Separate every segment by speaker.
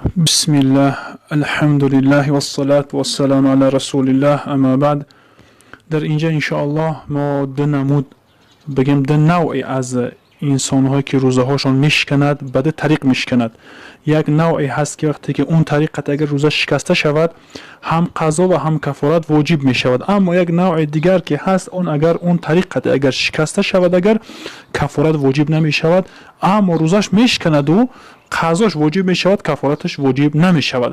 Speaker 1: Бисмиллаҳ, алҳамдулиллаҳ, вассалату вассаламу ала расулиллаҳ, амма баъд. Дар инҷа иншоаллоҳ мо ду намуд, бигем, ду навъе аз инсонҳое ки рӯзаҳошон мешиканад, ба ду тариқ мешиканад. Як навъе ҳаст, ки вақте ки он тариқат агар рӯза шикаста шавад, ҳам қазо ва ҳам кафорат воҷиб мешавад. Аммо як навъи дигар ки ҳаст, он агар он тариқат агар шикаста шавад, агар кафорат воҷиб намешавад, аммо рӯзаш мешиканаду қазош воҷиб мешавад, кафораташ воҷиб намешавад.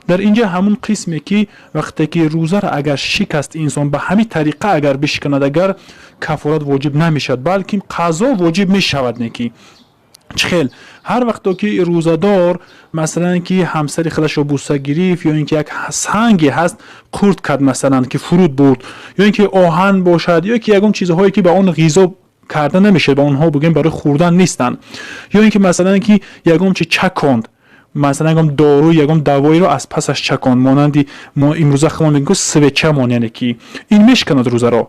Speaker 1: Дар инҷа ҳамун қисме ки вақте ки рӯзаро агар шикаст инсон, ба ҳамин тариқа агар бишиканад, агар кафорат воҷиб намешавад, балки қазо воҷиб мешавад. Не ки чӣ хел? Ҳар вақто ки рӯзадор, масалан, ки ҳамсари худашро буса гирифт, ё ин ки як санге ҳаст, хурд кард, масалан, ки фуруд бурд, ё ин ки оҳан бошад, ё ки ягон чизҳое ки ба он ғизо карда намешавад, ба онҳо бигӯем, барои хӯрдан нестанд, ё ин ки, масалан, ки ягон чи чаконд, масалан, ягон дору, ягон давоиро аз пасаш чаконд, монанди мо имрӯза худмон мегӯем, свеча мон, яъне ки ин мешиканад рӯзаро,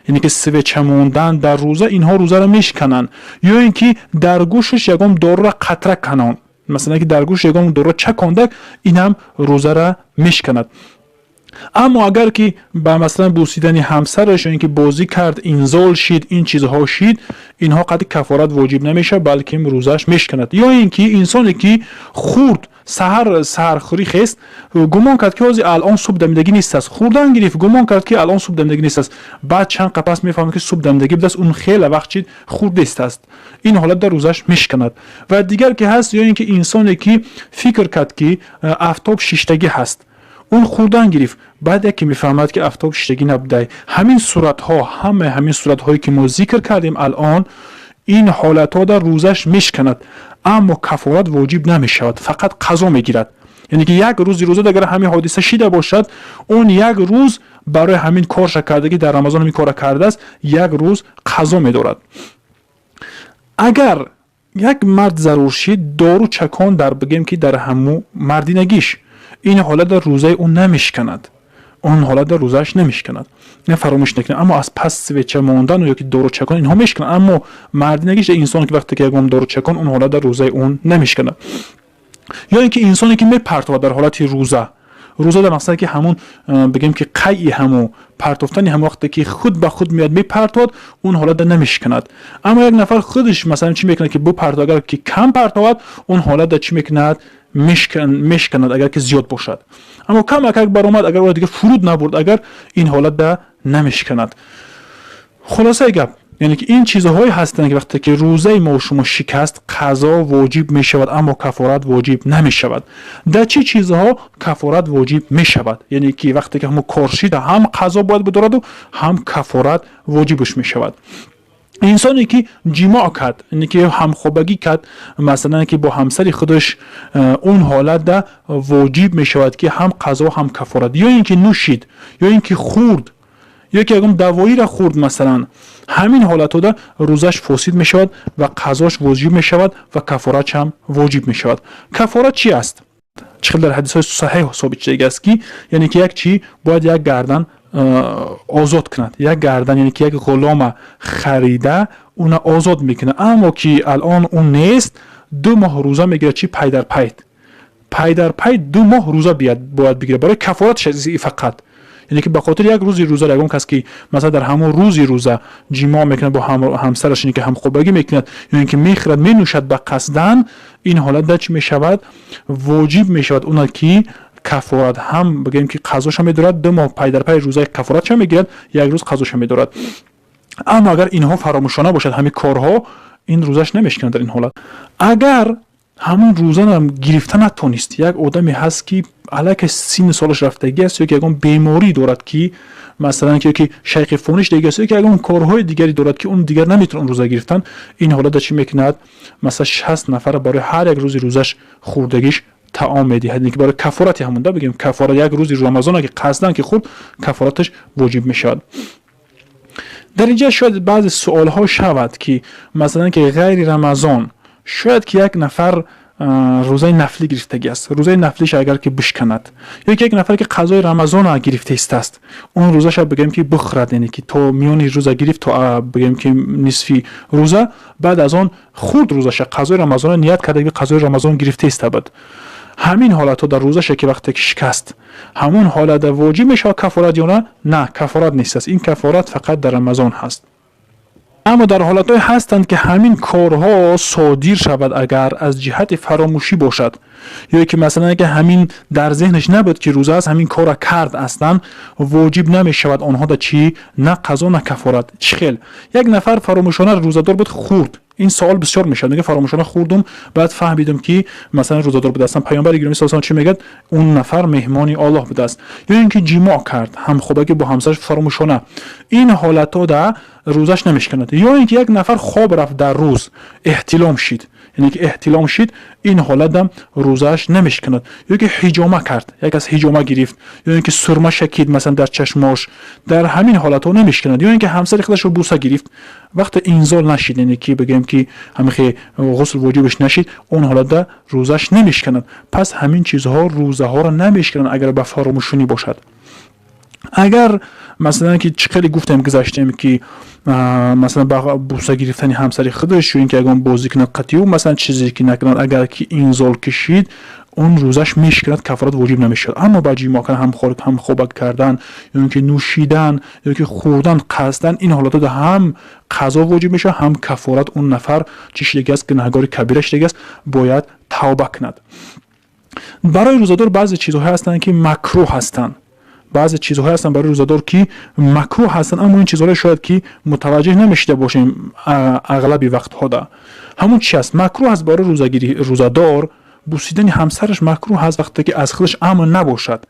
Speaker 1: яъне ки свеча мондан дар рӯза, инҳо рӯзаро мешикананд. Ё ин ки дар гӯшаш ягон доруро қатра канон, масалан, ки дар гӯш ягон доруро чакондак, инам рӯзаро мешиканад. Аммо агар ки ба, масалан, бусидани ҳамсараш ё ин ки бозӣ кард, инзол шид, ин чизҳо шид, инҳо қадри кафорат воҷиб намешавад, балки рӯзааш мешиканад. Ё ин ки инсоне ки хурд, саҳар саҳархӯрӣ хест, гумон кард, ки ҳозир алон субҳ дамидагӣ нест аст, хӯрдан гирифт, гумон кард, ки алон субҳ дамидагӣ нест аст, баъд чанд қапас мефаҳмад, ки субҳ дамидагӣ будааст, он хеле вақт чид хурдест аст, ин ҳолат дар рӯзааш мешиканад. Ва дигар ки ҳаст, ё ин ки инсоне ки фикр кард, ки афтоб шиштагӣ ҳаст, он хӯрдан гирифт, баъд яке мефаҳмад, ки афтоб шиштагӣ набудай. Ҳамин суратҳо, ҳамаи ҳамин суратҳое ки мо зикр кардем алон, ин ҳолатҳо дар рӯзаш мешиканад, аммо кафорат воҷиб намешавад, фақат қазо мегирад. Яъне ки як рӯзи рӯза агар ҳамин ҳодиса шида бошад, он як рӯз барои ҳамин корша кардагӣ, дар Рамазон ҳамин корра кардааст, як рӯз қазо медорад. Агар як мард зарур шид, дору чакон дар, бигем ки, дар ҳаму мардинагиш, ин ҳолат дар рӯзаи ӯ намешиканад, он ҳолат дар рӯзааш намешиканад, ина фаромӯш накунед. Аммо аз пас свеча мондану ё ки дору чакон, инҳо мешиканад, аммо мардинагиш инсон ки вақте ки ягон дору чакон, он ҳолат дар рӯзаи он намешиканад. Ё ин ки инсоне ки мепартовад дар ҳолати рӯза, рӯза дар мақсаде ки ҳамун, бигем ки, қайи ҳаму партофтани ҳамон, вақте ки худ ба худ меояд, мепартовад, он ҳолат намешиканад. Аммо як нафар худаш, масалан, чӣ мекунад, ки бупартов, агар ки кам партовад, он ҳолат чӣ мекунад? Мешиканад, агар ки зиёд бошад. Аммо камакак баромад, агар ӯ дигар фуруд набурд, агар ин ҳолат да намешиканад. Хулосаи гап, яъне ки ин чизҳое ҳастанд, ки вақте ки рӯзаи мо шумо шикаст, қазо воҷиб мешавад, аммо кафорат воҷиб намешавад. Дар чӣ чизҳо кафорат воҷиб мешавад? Яъне ки вақте ки ҳамо кор шида, ҳам қазо бояд бидораду, ҳам кафорат воҷибш мешавад. Инсоне ки ҷимоъ кард, яъне ки ҳамхобагӣ кард, масалан, ки бо ҳамсари худаш, он ҳолатда воҷиб мешавад, ки ҳам қазо, ҳам кафорат. Ё ин ки нӯшид, ё ин ки хӯрд, ё ки ягон давоиро хӯрд, масалан, ҳамин ҳолатҳода рӯзаш фосид мешавад ва қазош воҷиб мешавад ва кафоратш ҳам воҷиб мешавад. Кафорат чи аст? Чӣ хел дар ҳадисҳои саҳеҳ собит шудагӣ аст, ки яъне ки як чӣ бояд як гардан озод кунад, як гардан, яъне ки як ғулома харида, уна озод мекунад. Аммо ки алон он нест, 2 моҳ рӯза мегирад. Чи пай дар пай, пай дар пай 2 моҳ рӯза бояд бигирад барои кафоратш фақат. Яъне ки ба хотири як рӯзи рӯза, ягон кас ки, масалан, дар ҳамон рӯзи рӯза ҷимоъ мекунад бо ҳамсараш, ин ки ҳамхобагӣ мекунад, ё ин ки мехӯрад, менӯшад ба қасдан, ин ҳолат да чӣ мешавад? Воҷиб мешавад уна ки кафорат ҳам, бигӯем ки, қазоша медорад, 2 моҳ пай дар пай рӯзаи кафоратша мегирад, як рӯз қазоша медорад. Аммо агар инҳо фаромӯшона бошад, ҳамин корҳо, ин рӯзаш намешиканад. Дар ин ҳолат, агар ҳамон рӯзаро гирифта натонист, як одаме ҳаст, ки аллакай синни солаш рафтагӣ аст, ё ки ягон беморӣ дорад, ки масалан, ки шайхи фониш дига аст, ё ки ягон корҳои дигаре дорад, ки он дигар наметавон он рӯза гирифтан, ин ҳолата чӣ мекунад? Масалан, 60 нафара барои ҳар як рӯзи рӯзаш хӯрдагиш таом медиҳад, ки барои кафорати ҳамонда, бигем, кафорат як рӯзи Рамазона ки қасдан ки хӯрд, кафораташ воҷиб мешавад. Дар инҷа шояд баъзе суолҳо шавад, ки масалан, ки ғайри Рамазон шояд ки як нафар рӯзаи нафлӣ гирифтагӣ аст, рӯзаи нафлиша агар ки бишканад, ё ки як нафар ки қазои Рамазона гирифта истааст, он рӯзаша, бигӯем, ки бихӯрад, яъне ки то миёни рӯза гирифт, то, бигӯем, ки нисфи рӯза, баъд аз он хурд рӯзаша, қазои Рамазона ният карда, қазои Рамазон гирифта иста буд. Ҳамин ҳолатҳо дар рӯзаше ки вақте ки шикаст, ҳамон ҳолат воҷиб мешавад кафорат ё на? На, кафорат нест аст. Ин кафорат фақат дар Рамазон ҳаст. Аммо дар ҳолатҳое ҳастанд, ки ҳамин корҳо содир шавад, агар аз ҷиҳати фаромӯшӣ бошад, ё ки масалан ки ҳамин дар зеҳнаш набуд, ки рӯза аст, ҳамин корра кард, аслан воҷиб намешавад онҳо да чӣ? На қазо, на кафорат. Чӣ хел? Як нафар фаромӯшона рӯзадор буд, хӯрд. Ин савол бисёр мешавад. Мега, фаромӯшона хӯрдум, баъд фаҳмидум, ки масалан рӯзадор будастам. Паёмбари гиромӣ саллаллоҳу чӣ мегӯяд? Он нафар меҳмони Оллоҳ будааст. Ё ин ки ҷимоъ кард, ҳамхобагӣ бо ҳамсараш фаромӯшона, ин ҳолатҳо да рӯзаш намешканад. Ё ин ки як нафар хоб рафт дар рӯз, эҳтилом шид, яъне ки эҳтилом шид, ин ҳолатам рӯзааш намешканад. Ё ки ҳиҷома кард, як кас ҳиҷома гирифт, ё ин ки сурма шакид масалан дар чашмош, дар ҳамин ҳолатҳо намешканад. Ё ин ки ҳамсари худашро буса гирифт, вақте инзол нашид, яъне ки бигӯем ки ҳамихе ғусл воҷибаш нашид, он ҳолатда рӯзааш намешканад. Пас ҳамин чизҳо рӯзаҳоро намешкананд, агар ба фаромӯшонӣ бошад. Агар масалан ки чӣ хеле гуфтем, гузаштем, ки масалан ба буса гирифтани ҳамсари худаш ё ин ки ягон бозӣ кунад қатъию, масалан чизе ки накунад, агар ки инзол кашид, он рӯзаш мешиканад, кафорат воҷиб намешавад. Аммо ба ҷимоъ кардан, ҳамхобак кардан, ё ин ки нӯшидан, ё ки хӯрдан қасдан, ин ҳолатҳо ҳам қазо воҷиб мешавад, ҳам кафорат. Он нафар чӣ шидагӣ аст? Гунаҳгори кабира шидагӣ аст, бояд тавба кунад. Барои рӯзадор баъзе чизҳое ҳастанд, ки макрӯҳ ҳастанд. Баъзе чизҳое ҳастанд барои рӯзадор, ки макрӯҳ ҳастанд, аммо ин чизҳоро шояд ки мутаваҷҷеҳ намешида бошем ағлаби вақтҳода. Ҳамон чи аст? Макрӯҳ аст барои рӯзадор бусидани ҳамсараш, макрӯҳ ҳаст вақте ки аз худаш амн набошад,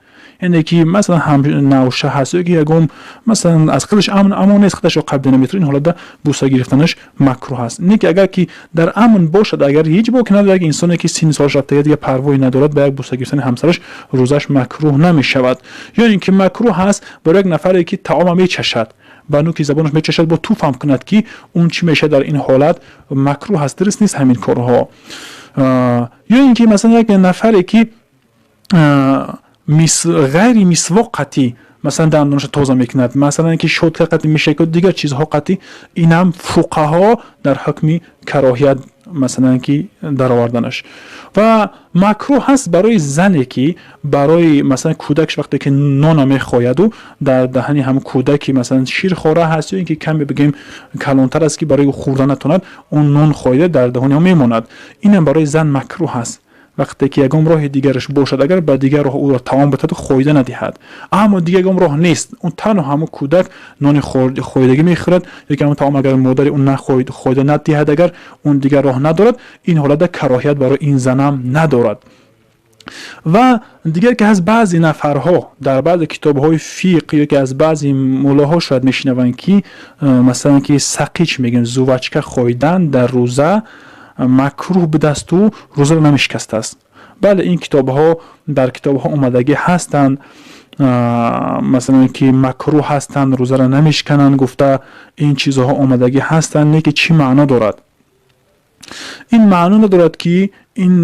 Speaker 1: яъне ки масалан ҳам навша ҳаст ё ки ягон масалан аз худаш амн амон нест, худашро қабл наметавонад, ин ҳолатда буса гирифтанаш макрӯҳ аст. Не ки агар ки дар амн бошад, агар ҳеҷ боке надорад, як инсоне ки синни солаш рафтага, дига парвое надорад, ба як буса гирифтани ҳамсараш рӯзаш макрӯҳ намешавад. Ё ин ки макрӯҳ ҳаст барои як нафаре, ки таома мечашад, ба нуки забонаш мечашад, бо туфам кунад, ки он чӣ мешавад? Дар ин ҳолат макрӯҳ аст, дуруст нест ҳамин корҳо. Ё ин ки масалан як нафаре, ки ғайри мисвоқ қатъӣ масалан дандонашро тоза мекунад, масалан ки щётка қатъӣ мешакад, дигар чизҳо қатъӣ, инам фуқаҳо дар ҳукми кароҳият масалан ки дароварданаш. Ва макрӯҳ ҳаст барои зане, ки барои масалан кӯдакш вақте ки нона мехояду, дар даҳани ҳам кӯдаки масалан ширхора ҳаст ё ин ки каме бигӯем калонтар аст, ки барои хӯрда натавонад, он нон хоида дар даҳони ӯ мемонад, инам барои зан макрӯҳ ҳаст. Вақте ки ягон роҳи дигараш бошад, агар ба дигар роҳ ӯро таом битаду хоида надиҳад, аммо дигар ягон роҳ нест, он танҳо ҳамон кӯдак нони хоидагӣ мехӯрад ё ки ҳамон таом, агар модари он хоида надиҳад, агар он дигар роҳ надорад, ин ҳолатда кароҳият барои ин занам надорад. Ва дигар ки ҳаст, баъзе нафарҳо дар баъзе китобҳои фиқҳ ё ки аз баъзе муллоҳо шояд мешунаванд, ки масалан ки сақич мегӯем, жвачка хоидан дар рӯза макрӯҳ будасту рӯзаро намешикастааст. Бале, ин китобҳо, дар китобҳо омадагӣ ҳастанд, масалан ки макрӯҳ ҳастанд, рӯзаро намешикананд гуфта, ин чизҳо омадагӣ ҳастанд. Не ки чӣ маъно дорад? Ин маъно надорад, ки ин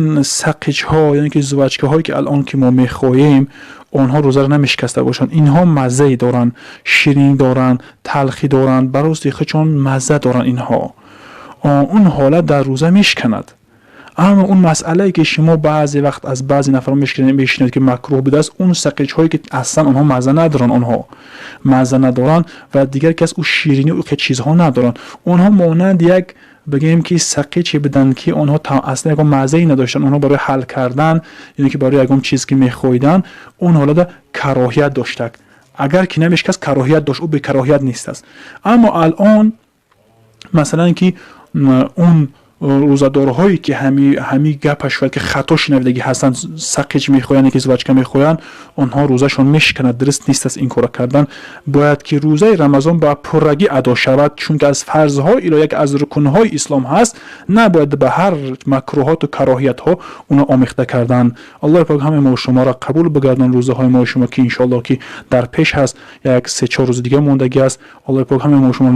Speaker 1: сақичҳо, яъне ки жвачкаҳое, ки алон ки мо мехоҳем, онҳо рӯзаро намешикаста бошанд. Инҳо маззае доранд, ширинӣ доранд, талхӣ доранд, барости худшон мазза доранд инҳо. Он ҳолат дар рӯза мешиканад. Аммо он масъалае, ки шумо баъзе вақт аз баъзе нафарон мешунавед, ки макрӯҳ будааст, он сақичҳое, ки аслан онҳо мазза надоранд, онҳо мазза надоранд ва дигар кас ӯ ширинӣ, ӯ чизҳо надоранд. Онҳо монанд як бигӯем ки сақиче буданд, ки онҳо аслан ягон маззае надоштанд. Онҳо барои ҳал кардан ё ки барои ягон чиз ки мехоҳиданд, он ҳолата кароҳият доштак. Агар ки намешикаст, кароҳият дошт, ӯ бекароҳият нест аст. Аммо алон масалан ки он рӯзадорҳое, ки ҳами гапаш шояд ки хато шунавидагӣ ҳастанд, сақич мехоҳанд, ки жвачка мехоҳанд, онҳо рӯзашон мешиканад. Дуруст нест аст ин корро кардан. Бояд ки рӯзаи Рамазон ба пуррагӣ адо шавад, чунки аз фарзҳои илоҳ, яке аз рукнҳои ислом ҳаст. Набояд ба ҳар макрӯҳоту кароҳиятҳо уно омехта кардан. Аллоҳи пок ҳамаи мо шуморо қабул бигардон, рӯзаҳои мо шумо, ки иншоаллоҳ ки дар пеш ҳаст, як се-чор рӯзи дига мондагӣ аст. Аллоҳи пок ҳамаи мо шумо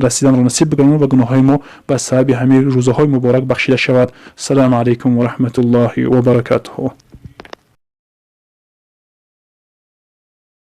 Speaker 1: расиданро насиб бигардон ва гуноҳҳои мо ба сабаби ҳамин рӯзаҳои муборак бахшида шавад. Салому алайкум ва раҳматуллоҳи ва баракатуҳу.